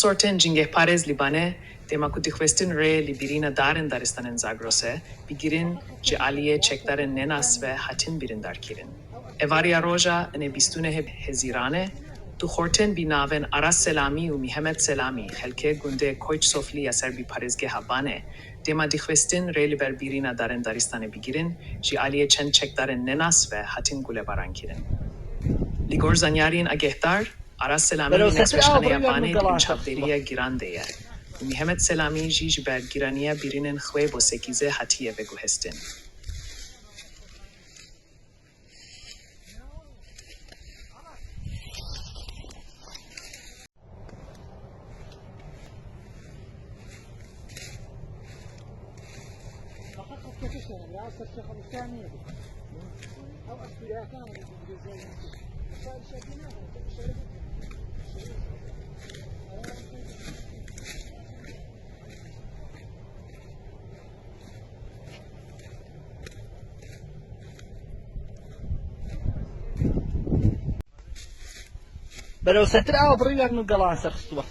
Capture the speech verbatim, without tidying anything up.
Sortên cingehparêz Lîbanê, dema ku dixwestin rê li bîrîna darên daristanên Zagrosê bigirin, ji aliyê çekdarên nenas ve hatin birîndarkirin. Êvariya roja enê bîst û nehê Hezîranê, du xortên bi navên Aras Selamî û Mihemed Selamî, xelkê gundê Koç Soflî ya ser bi parêzgeha Banê, dema dixwestin rê li ber bîrîna darên daristanê bigirin, ji aliyê çend çekdarên nenas ve hatin gulebarankirin. Li gor zanyariyên agehdar, Aras Selamî li nexweşxaneya Banê di bin çavdêriya giran de ye û Mihemed Selamî jî ji ber giraniya bîrînên xwe bo sekîzê hatiye veguhestin. Berewsetir awa birî wer min gelan serxistuwa.